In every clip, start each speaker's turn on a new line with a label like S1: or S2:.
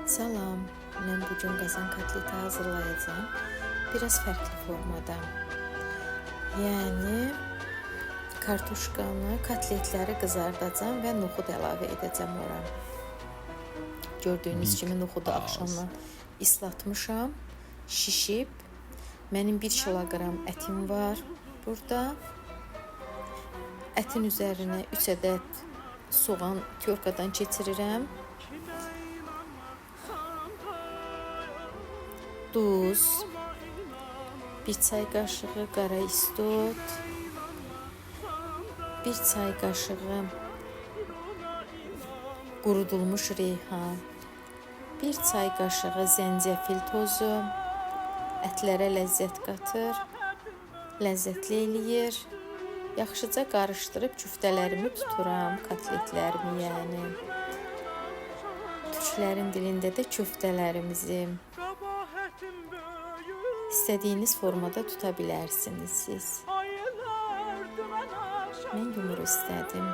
S1: Salam, mən bu gün qazan kotleti hazırlayacağam. Biraz fərqli formada. Yəni kartoşkanı, kotletləri qızardacağam və noxud əlavə edəcəm ora. Gördüyünüz
S2: Big
S1: kimi noxudu
S2: ass.
S1: axşamdan islatmışam, şişib. Mənim 1 kiloqram ətim var burada. Ətin üzərinə 3 ədəd soğan tyorkadan keçirirəm. Duz, 1 çay qaşığı qara istot, 1 çay qaşığı qurudulmuş reyhan, 1 çay qaşığı zəncəfil tozu ətlərə ləzzət qatır, ləzzətli eləyir. Yaxşıca qarışdırıb küftələrimi tuturam, kotletlərimi yəni. Türklərin dilində də köftələrimizi İstədiyiniz formada tuta bilərsiniz siz. Mən yumru istədim.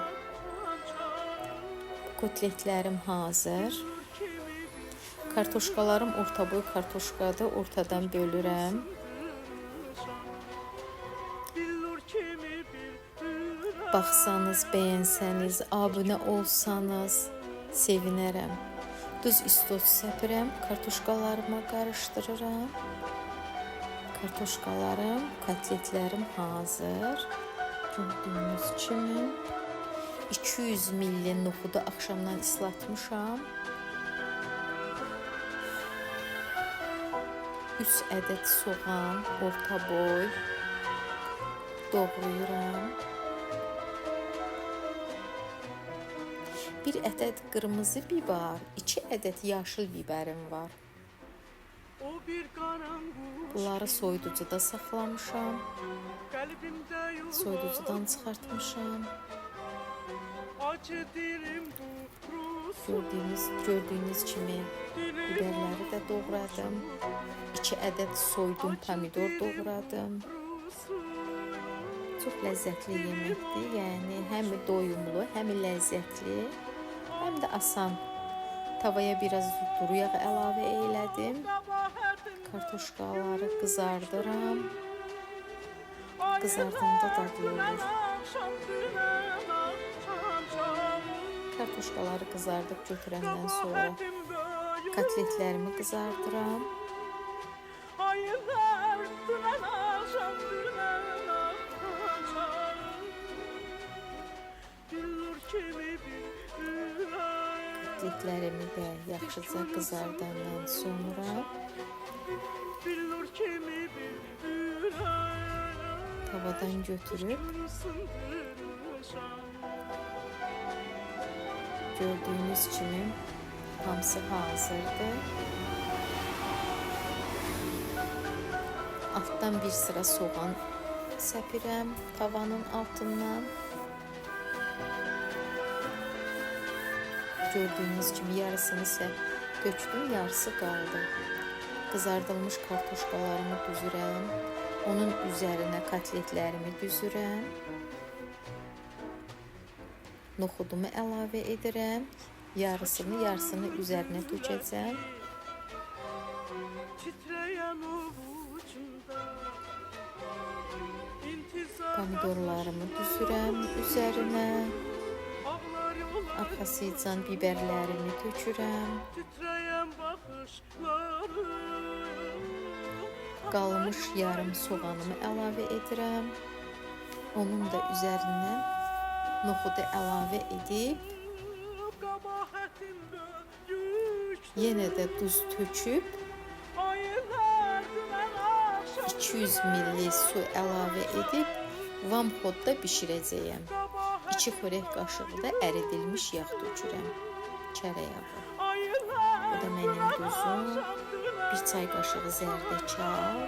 S1: Kotletlərim hazır. Kartoşkalarım orta boy kartoşkadır. Ortadan bölürəm. Baxsanız, bəyənsəniz, abunə olsanız sevinərəm. Duz istot səpirəm, kartoşkalarıma qarışdırıram. Kartoşkalarım, kotletlərim hazır. Gördüyünüz kimi 200 milli noxudu axşamdan islatmışam. 3 ədəd soğan, orta boy doğrayıram. 1 ədəd qırmızı biber, 2 ədəd yaşıl bibərim var. Bunları soyuducuda saxlamışam. Soyuducudan çıxartmışam. Gördüyünüz kimi biberləri də doğradım. 2 ədəd soydum pomidor doğradım. Çox ləzzətli yeməkdir. Yəni həm doyumlu, həm ləzzətli, həm də asan. Tavaya biraz duru yağ əlavə elədim. Kartoşkaları qızardıram. Qızardanda dadlı olur. Kartoşkaları qızardıb götürəndən sonra kotletlərimi qızardıram. Kotletlərimi də yaxşıca qızardandan sonra tavadan götürüb gördüyünüz kimi hamısı hazırdır. Altdan bir sıra soğan səpirəm tavanın altından. Gördüyünüz kimi yarısını tökdüm, yarısı qaldı. Qızardılmış kartoşkalarımı düzürəm. Onun üzərinə kotletlərimi düzürəm. Noxudumu əlavə edirəm. Yarısını üzərinə tökəcəm. Pomidorlarımı düzürəm üzərinə. Arxasıcan biberlərimi tökürəm. Qalmış yarım soğanımı əlavə edirəm. Onun da üzərindən noxudu əlavə edib yenə də duz töküb 200 milli su əlavə edib vamxodda bişirəcəyəm. 2 xörək qaşığı da əridilmiş yağ tökürəm. Kərə yağı. Bu da mənim duzum. 1 çay qaşığı zərdəçal.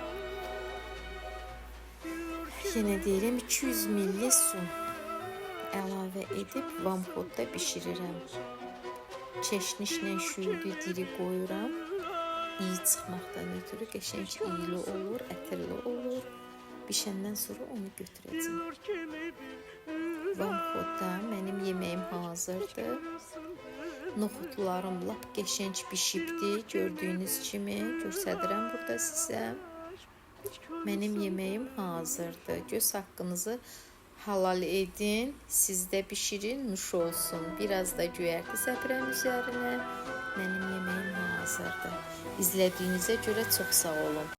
S1: Yenə deyirəm 200 milli su əlavə edib vamxodda bişirirəm. Çeşnişlə şüyüdü diri qoyuram. İyi çıxmaqdan ötürü qəşəng iyili olur, ətirli olur. Bişəndən sonra onu götürəcəm. Vamxodda mənim yeməyim hazırdır. Noxudlarım lap qəşəng bişibdi. Gördüyünüz kimi göstərirəm burada sizə. Mənim yeməyim hazırdır. Göz haqqınızı halal edin. Siz də bişirin, nuş olsun. Biraz da göyərti səpirəm üzərinə. Mənim yeməyim hazırdır. İzlədiyinizə görə çox sağ olun.